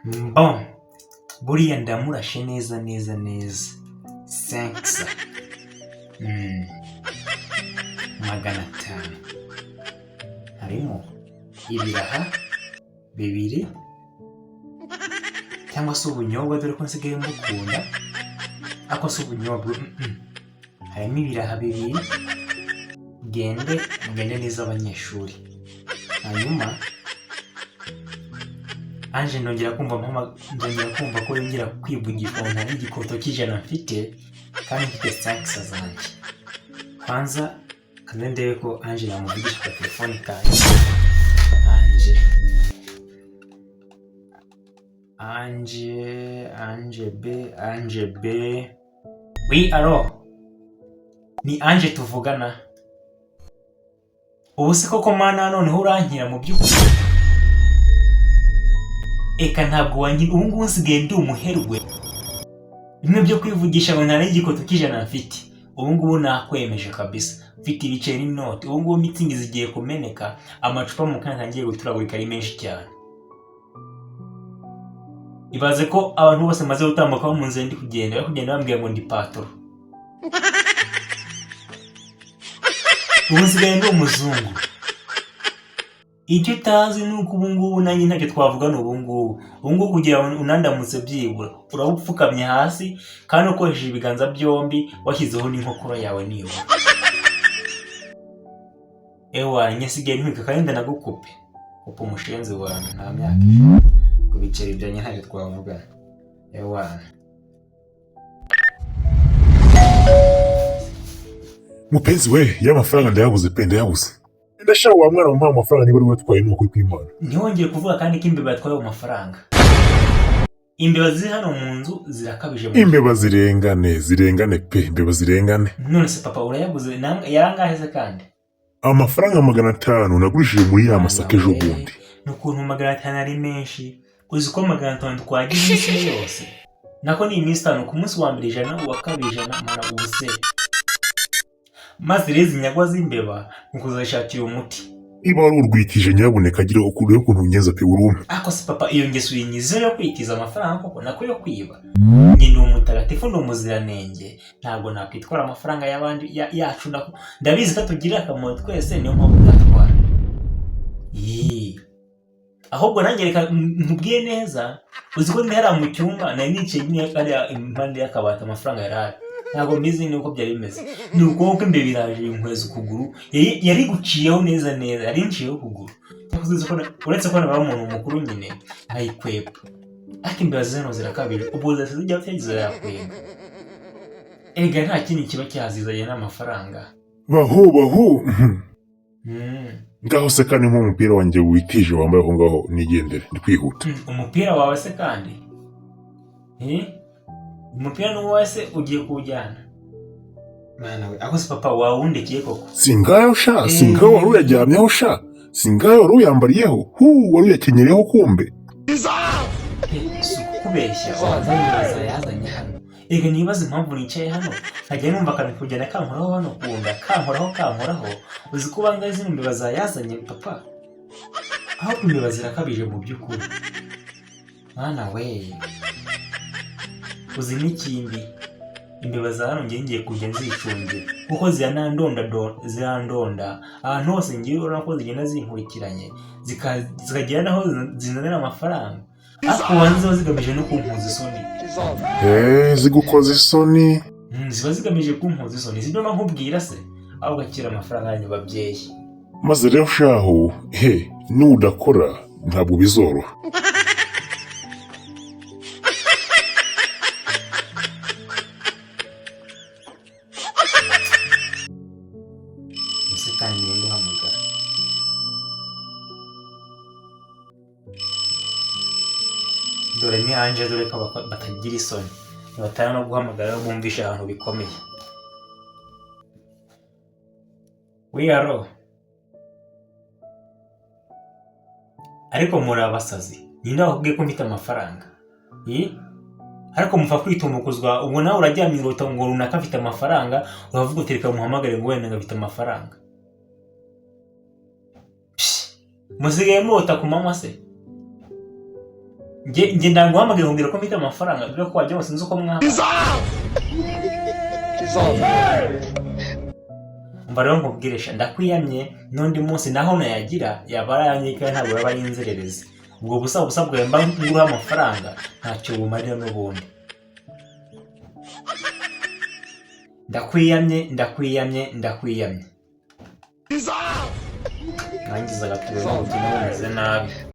Bon, buriya ndamurashe neza neza neza senkisa 500, harimo ibiraha bibiri cyangwa se ubunyobwa, dore ko nsigaye mbukunda, ariko si ubunyobwa, harimo ibiraha bibiri. Gende mugende neza abanyeshuri. Hanyuma Ange ndongera kumva ndongera kumva ko yongera kwivugisha ngo nta n'igikoto cy'ijana mfite kandi mfite sankisa zanjye. Kwanza kanze ndebe ko Ange namuvugisha kwa telefone kanjye. Ange, Ange, Ange B, Ange B. Oui, alo. Ni Ange tuvugana. Ubu se koko mana noneho urankira mu by'ukuri? Eka ntabwo wankira, ubu ngubu nsigaye ndi umuherwe. Bimwe byo kwivugisha ngo nta n'igikoto cy'ijana mfite. Ubu ngubu nakwemeje kabisa. Mfite ibiceri n'inoti. Ubu ngubu mitsingi zigiye kumeneka, amacupa mu kanya atangiye guturagurika ari menshi cyane. Ibaze ko abantu bose maze gutambuka mu nzira ndi kugenda, bari kugenda bambwira ngo ndi patoro. Ubu nsigaye ndi umuzungu. Icyo utazi ni uko ubu ngubu nanjye ntacyo twavugana ubu ngubu. Ubu ngubu kugira ngo unandamutse byibura, uraba upfukamye hasi kandi ukoresheje ibiganza byombi washyizeho n'inkokora yawe nibura. Ewa, njye nsigaye ntwika kandi ndanagukupe. Kupa umushenzi wawe nta myaka ijana. Ku biceri byanjye ntacyo twavugana. Ewa. Mupenzi we, ya mafaranga ndayabuze pe, ndayabuze. Ndashaka wa mwana wamuha amafaranga niba ari we watwaye, ni ukuri kw'Imana. Ntiwongere kuvuga kandi ko imbeba yatwaye ayo mafaranga. Imbeba ziri hano mu nzu zirakabije mu Imbeba zirengane, zirengane pe, imbeba zirengane. None se papa urayaguze yarangahe se kandi? Amafaranga 500 nagurishije muri ya masaka ejo bundi. Ni ukuntu 500 ari menshi. Uzi ko 500 twagira iminsi ine yose? Nako ni iminsi itanu, ku munsi wa mbere 100, uwa kabiri 100, mara ubuse. Maze rero izi nyagwa z'imbeba ni ukuzishakira umuti. Niba wari urwikije nyabuneka agira ukuntu ukuntu ungenza pe, urumpe. Ariko se papa iyo ngeso uyinyizeho yo kwitiza amafaranga koko, nako yo kwiba? Njye ndi umutagatifu, ndi umuziranenge, ntabwo nakwitwara amafaranga y'abandi yacu, nako ndabizi ko atugirira akamaro twese, niyo mpamvu ntatwara. Yee. Ahubwo nanjye reka nkubwiye neza, uzi ko ndi hariya mu cyumba nari nicaye nyine hariya impande y'akabati amafaranga yari ahari. Ntabwo mbizi nuko byari bimeze. Ni ukuboko imbeba iraje inkweza ukuguru, yari guciyeho neza neza, yari inciyeho ukuguru. Cyakoze uzi ko uretse ko naba umuntu mukuru nyine nkayikwepa. Ariko imbeba zino zirakabije, ubwo zose zijya zirayakwega. Erega nta kindi kiba cyazizanye n'amafaranga. Bahu bahu. Ngaho se kandi nk'umupira wanjye witije wambaye aho ngaho nigendere, ndi kwihuta. Umupira wawe se kandi? Umupira ni uwawe se ugiye kuwujyana? Mwana we, ako se papa wawundekiye koko? Singayo sha, singayo wari uyajyamyeho sha, singayo wari uyambariyeho, hu wari uyakenyereyeho kumbe. Si ukukubeshya, waza yazanye hano. Erega nibaze impamvu nicaye hano, nkajya numva akantu kugenda kankoraho hano kunda, kankoraho kankoraho, uzi ko bangahe zino mbeba zayazanye papa? Ahubwo imbeba zirakabije mu by'ukuri. Mwana we, uzi n'ikindi, imbeba za hano ngiye ngiye kujya nzicungira, kuko zirandonda ahantu hose ngiye, urabona ko zigenda zinkurikiranye, zikagera naho zinzanira amafaranga, ariko ubanza ziba zigamije no kumpuza isoni. Zigukoza isoni. Ziba zigamije kumpuza isoni, sibyo mba nkubwira se, aho ugakira amafaranga yanyu babyeyi. Maze rero shahu, he, nudakora ntabwo bizoroha. Ese kandi ninde uhamagara? Dore ni Ange, dore ko batagira isoni, ntibatara no guhamagara bumvisha ahantu bikomeye. We are ariko muri abasazi, ninde wakubwiye ko mfite amafaranga? Ariko mupfa kwitumukuzwa, ubwo nawe uraryamye urota ngo runaka afite amafaranga, uravuga uti reka muhamagare ngo wenda ngo afite amafaranga. Psh, musigaye murota ku manywa se? Njye ndaguhamagaye nkubwira ko mfite amafaranga, dore ko wagira ngo sinzi uko mwaba. Umva rero nkubwire sha, ndakwiyamye, n'undi munsi naho nayagira yaba ari ayanjye kandi ntabwo yaba ari inzererezi. Ubwo busa busa bwawe mba nguha amafaranga ntacyo bumarira n'ubundi. Ndakwiyamye, ndakwiyamye, ndakwiyamye. Nangiza agatuba n'ubuzima bumeze nabi.